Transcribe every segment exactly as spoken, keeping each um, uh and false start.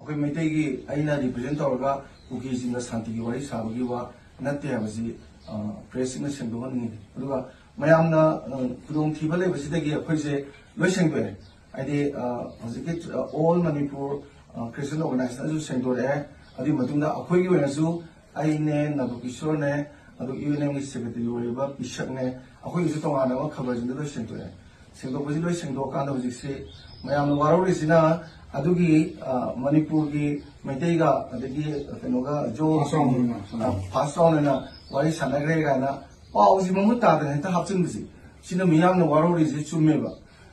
ꯑꯩꯈꯣꯏ ꯃꯩꯇꯩꯒꯤ ꯑꯩꯅ ꯔꯤꯄ꯭ꯔꯖꯦꯟ ꯇꯧꯔꯒ ꯀꯨꯀꯤꯁꯤꯡꯒ ꯁꯥꯟꯇꯤꯒꯤ ꯋꯥꯔꯤ ꯁꯥꯕꯒꯤ ꯋꯥ ꯅꯠꯇꯦ ꯍꯥꯏꯕꯁꯤ ꯄ꯭ꯔꯦꯁꯁꯤꯡꯅ ꯁꯦꯡꯗꯣꯛꯍꯟꯅꯤꯡꯉꯤ꯫ ꯑꯗꯨꯒ ꯃꯌꯥꯝꯅ ꯈꯨꯗꯣꯡꯊꯤꯕ ꯂꯩꯕꯁꯤꯗꯒꯤ ꯑꯩꯈꯣꯏꯁꯦ ꯂꯣꯏ ꯁꯦꯡꯗꯣꯛꯑꯦ꯫ ꯍꯥꯏꯗꯤ ꯍꯧꯖꯤꯛꯀꯤ ꯑꯣꯜ ꯃꯅꯤꯄꯨꯔ ꯈ꯭ꯔꯤꯁꯇꯤꯌꯟ ꯑꯣꯔꯒꯅꯥꯏꯖꯦꯁꯟꯁꯨ ꯁꯦꯡꯗꯣꯔꯛꯑꯦ꯫ ꯑꯗꯨꯒꯤ ꯃꯇꯨꯡꯗ ꯑꯩꯈꯣꯏꯒꯤ ꯑꯣꯏꯅꯁꯨ ꯑꯩꯅꯦ, ꯅꯕꯀꯤꯁꯣꯔꯅꯦ, ꯑꯗꯨꯒ ꯌꯨ ꯑꯦꯟ ꯑꯦꯝꯒꯤ ꯁꯦꯀ꯭ꯔꯦꯇꯔꯤ ꯑꯣꯏꯔꯤꯕ ꯄꯤꯁꯛꯅꯦ, ꯑꯩꯈꯣꯏꯒꯤꯁꯨ ꯇꯣꯉꯥꯟꯅ ꯑꯃ ꯈꯕꯔꯁꯤꯡꯗ ꯂꯣꯏ ꯁꯦꯡꯗꯣꯛꯑꯦ꯫ ꯁꯦꯡꯗꯣꯛꯄꯁꯤ ꯂꯣꯏ ꯁꯦꯡꯗꯣꯛꯑꯀꯥꯟꯗ ꯍꯧꯖꯤꯛꯁꯤ ꯃꯌꯥꯝꯅ ꯋꯥꯔꯧꯔꯤꯁꯤꯅ ꯑꯗꯨꯒꯤ ꯃꯅꯤꯄꯨꯔꯒꯤ ꯃꯩꯇꯩꯒ ꯑꯗꯒꯤ ꯀꯩꯅꯣꯒ ꯖꯣ ꯐꯥꯁ ꯔꯥꯎꯟ ꯑꯣꯏꯅ꯫ ꯐꯥꯁ ꯔꯥꯎꯟ ꯑꯣꯏꯅ ꯋꯥꯔꯤ ꯁꯥꯟꯅꯈ꯭ꯔꯦ ꯀꯥꯏꯅ ꯄꯥꯎꯁꯤ ꯃꯃꯨꯠ ꯇꯥꯗꯅ ꯍꯦꯛꯇ ꯍꯥꯞꯆꯤꯟꯕꯁꯤ, ꯁꯤꯅ ꯃꯤꯌꯥꯝꯅ ꯋꯥꯔꯧꯔꯤꯁꯤ ꯆꯨꯝꯃꯦꯕ꯫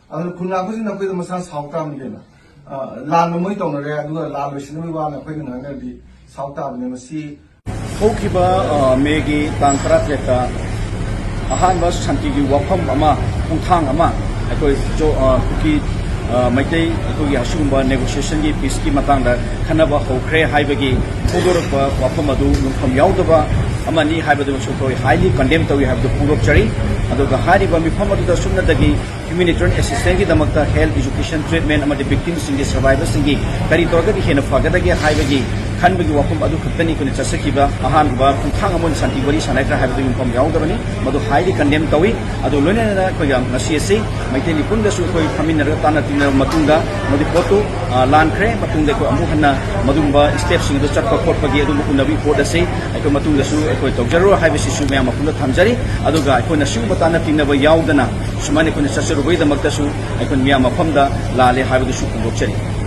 ꯑꯗꯨꯅ ꯈꯨꯟ ꯉꯥꯛꯄꯁꯤꯡꯅ ꯑꯩꯈꯣꯏꯗ ꯃꯁꯥ ꯁꯥꯎ ꯇꯥꯕꯅꯤ ꯀꯩꯅꯣ꯫ ꯂꯥꯟꯕ ꯃꯣꯏ ꯇꯧꯅꯔꯦ, ꯑꯗꯨꯒ ꯂꯥꯟ ꯂꯣꯏꯁꯤꯟꯅꯕꯒꯤ ꯋꯥꯅ ꯑꯩꯈꯣꯏꯅ ꯉꯥꯡꯅꯔꯗꯤ ꯁꯥꯎ ꯇꯥꯕꯅꯦ꯫ ꯃꯁꯤ ꯍꯧꯈꯤꯕ ꯃꯦꯒꯤ ꯇꯥꯡ ꯇꯔꯥꯇꯔꯦꯠꯇ ꯑꯍꯥꯟꯕ ꯁꯥꯟꯇꯤꯒꯤ ꯋꯥꯐꯝ ꯑꯃ, ꯈꯣꯡꯊꯥꯡ ꯑꯃ ꯑꯩꯈꯣꯏ ꯀꯨꯀꯤ ꯃꯩꯇꯩ ꯑꯩꯈꯣꯏꯒꯤ ꯑꯁꯤꯒꯨꯝꯕ ꯅꯦꯒꯣꯁꯤꯌꯦꯁꯟꯒꯤ ꯄꯤꯁꯀꯤ ꯃꯇꯥꯡꯗ ꯈꯟꯅꯕ ꯍꯧꯈ꯭ꯔꯦ ꯍꯥꯏꯕꯒꯤ ꯐꯣꯡꯗꯣꯔꯛꯄ ꯋꯥꯐꯝ ꯑꯗꯨ ꯌꯨꯝꯐꯝ ꯌꯥꯎꯗꯕ ꯑꯃꯅꯤ ꯍꯥꯏꯕꯗꯨꯃꯁꯨ ꯑꯩꯈꯣꯏ ꯍꯥꯏꯂꯤ ꯀꯟꯗꯦꯝ ꯇꯧꯏ ꯍꯥꯏꯕꯗꯨ ꯐꯣꯡꯗꯣꯛꯆꯔꯤ꯫ ꯑꯗꯨꯒ ꯍꯥꯏꯔꯤꯕ ꯃꯤꯐꯝ ꯑꯗꯨꯗ ꯁꯨꯞꯅꯇꯒꯤ ꯍ꯭ꯌꯨꯃꯦꯅꯤꯇꯦꯔꯤꯌꯟ ꯑꯦꯁꯤꯁꯇꯦꯟꯁꯀꯤꯗꯃꯛꯇ ꯍꯦꯜꯊ, ꯏꯖꯨꯀꯦꯁꯟ, ꯇ꯭ꯔꯤꯠꯃꯦꯟ ꯑꯃꯗꯤ ꯚꯤꯛꯇꯤꯝꯁꯤꯡꯒꯤ, ꯁꯔꯚꯥꯏꯚꯔꯁꯤꯡꯒꯤ ꯀꯔꯤ ꯇꯧꯔꯒꯗꯤ ꯍꯦꯟꯅ ꯐꯒꯗꯒꯦ ꯍꯥꯏꯕꯒꯤ ꯈꯟꯕꯒꯤ ꯋꯥꯐꯝ ꯑꯗꯨ ꯈꯛꯇꯅꯤ ꯑꯩꯈꯣꯏꯅ ꯆꯠꯆꯈꯤꯕ꯫ ꯑꯍꯥꯟꯕ ꯈꯣꯡꯊꯥꯡ ꯑꯃ ꯑꯣꯏꯅ ꯁꯥꯟꯇꯤ ꯋꯥꯔꯤ ꯁꯥꯟꯅꯈ꯭ꯔꯦ ꯍꯥꯏꯕꯗꯨ ꯌꯨꯝꯐꯝ ꯌꯥꯎꯗꯕꯅꯤ꯫ ꯃꯗꯨ ꯍꯥꯏꯂꯤ ꯀꯟꯗꯦꯝ ꯇꯧꯏ꯫ ꯑꯗꯨ ꯂꯣꯏꯅꯅ ꯑꯩꯈꯣꯏꯒ ꯉꯁꯤ ꯑꯁꯤ ꯃꯩꯇꯩ ꯃꯤꯄꯨꯝꯗꯁꯨ ꯑꯩꯈꯣꯏ ꯐꯝꯃꯤꯟꯅꯔꯒ ꯇꯥꯟꯅ ꯇꯤꯟꯅꯔꯕ ꯃꯇꯨꯡꯗ ꯃꯗꯨ ꯄꯣꯠꯇꯨ ꯂꯥꯟꯈ꯭ꯔꯦ꯫ ꯃꯇꯨꯡꯗ ꯑꯩꯈꯣꯏ ꯑꯃꯨꯛ ꯍꯟꯅ ꯃꯗꯨꯒꯨꯝꯕ ꯁ꯭ꯇꯦꯞꯁꯤꯡ ꯑꯗꯨ ꯆꯠꯄ ꯈꯣꯠꯄꯒꯤ ꯑꯗꯨꯒꯨꯝꯕ ꯎꯅꯕꯒꯤ ꯄꯣꯠ ꯑꯁꯤ ꯑꯩꯈꯣꯏ ꯃꯇꯨꯡꯗꯁꯨ ꯑꯩꯈꯣꯏ ꯇꯧꯖꯔꯔꯣꯏ ꯍꯥꯏꯕꯁꯤꯁꯨ ꯃꯌꯥꯝ ꯃꯐꯝꯗ ꯊꯝꯖꯔꯤ꯫ ꯑꯗꯨꯒ ꯑꯩꯈꯣꯏꯅ ꯁꯤꯒꯨꯝꯕ ꯇꯥꯟꯅ ꯇꯤꯟꯅꯕ ꯌꯥꯎꯗꯅ ꯁꯨꯃꯥꯏꯅ ꯑꯩꯈꯣꯏꯅ ꯆꯠꯆꯔꯨꯕꯒꯤꯗꯃꯛꯇꯁꯨ ꯑꯩꯈꯣꯏ ꯃꯤꯌꯥꯝ ꯃꯐꯝꯗ ꯂꯥꯜꯂꯦ ꯍꯥꯏꯕꯗꯨꯁꯨ ꯐꯣꯡꯗꯣꯛꯆꯔꯤ꯫